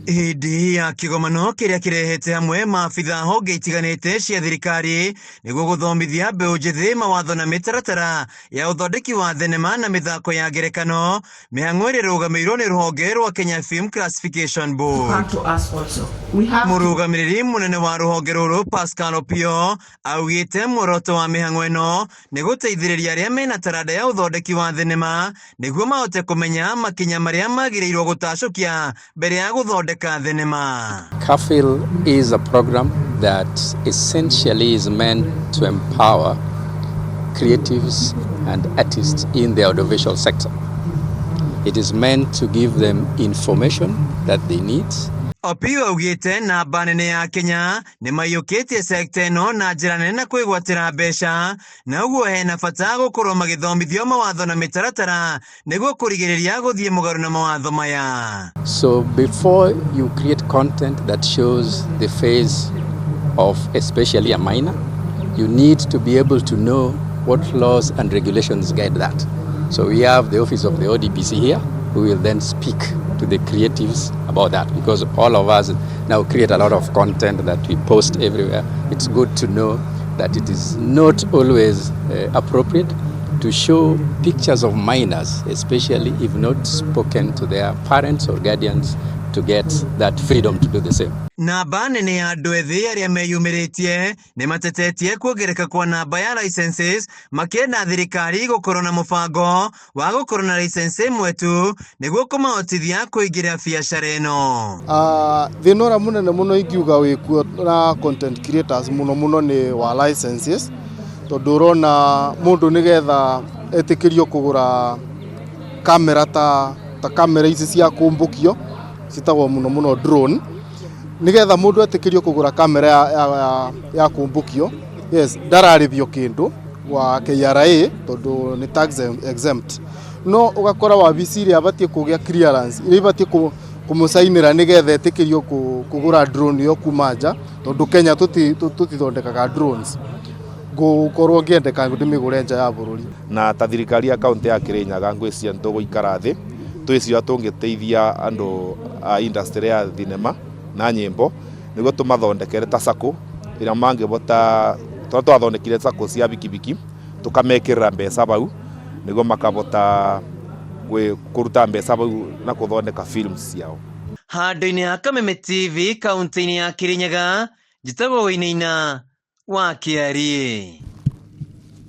Hĩndĩ ya kĩgomano kĩrĩa kĩrehete hamwe maabitha honge itiganĩte cia thirikari nĩguo gũthomithia mbeũ njĩthĩ mawatho na mĩtaratara ya ũthondeki wa thenema na mĩthako ya ngerekano, mĩhang'o ĩrĩa ĩrũgamĩirwo nĩ rũhonge rwa Kenya Film Classification Board. Mũrũgamĩrĩri mũnene wa rũhonge rũrũ Pascal Opio augĩte muoroto wa mĩhang'o ĩno nĩ gũteithĩrĩria arĩa mena taranda ya ũthondeki wa thenema nĩguo mahote kũmenya makinya marĩa magĩrĩirwo gũtacũkia mbere ya gũthondeka thenema. CAFFIL is a program that essentially is meant to empower creatives and artists in the audiovisual sector. It is meant to give them information that they need. Opio augĩte namba nene ya Kenya nĩ maiyũkĩtie sekta ĩno na njĩra nene na kwĩgwatĩra mbeca na ũguo hena bata gũkorwo magĩthomithio mawatho na mĩtaratara nĩguo kũrigĩrĩria gũthiĩ mũgarũ na mawatho maya. So before you create content that shows the face of especially a minor, you need to be able to know what laws and regulations guide that. So we have the office of the ODPC here, who will then speak to the creatives about that, because all of us now create a lot of content that we post everywhere. It's good to know that it is not always appropriate to show pictures of minors, especially if not spoken to their parents or guardians to get that freedom to do the same. Namba nene ya andũ ethĩ arĩa meyumĩrĩtie nĩ matetetie kuongereka kwa namba ya licenses, makĩenda thirikari gũkorwo na mũbango wa gũkorwo na license ĩmwe tu nĩguo kũmahotithia kũingĩra biacara ĩno. Thĩna ũrĩa mũnene mũno ingiuga wĩkuo na content creators mũno mũno nĩ wa licenses, tondũ ũrona mũndũ nĩgetha etĩkĩrio kũgũra kamera ta kamera ici cia kũmbũkio citagwo mũno mũno drone, nĩgetha mũndũ etĩkĩrio kũgũra kamera ya kũmbũkio, yes, ndararĩhio kĩndũ wa KRA tondũ nĩ tax exempt, no ũgakora wabici ĩrĩa abatiĩ kũgĩa clearance, ĩrĩa ibatiĩ kũmũcainĩra nĩgetha etĩkĩrio kũgũra drone ĩyo kuma nja, tondũ Kenya tũtithondekaga drones, ngũkorwo ngĩendeka ndĩmĩgũre nja ya bũrũri. Na ta thirikari ya kaunti ya Kirinyaga, ngwĩciria nĩtũgũikara thĩ twĩciria tũngĩteithia andũ a industry ya thinema na nyĩmbo nĩguo tũmathondekere ta sacco ĩrĩa mangĩbota, tũrĩa twathondekire sacco cia bikibiki, tũkamekĩrĩra mbeca bau nĩguo makabota kũruta mbeca bau na kũthondeka films ciao. Handũ-inĩ ha Kameme TV kaunti-inĩ ya Kirinyaga, njĩtagwo Wainaina wa Kĩariĩ.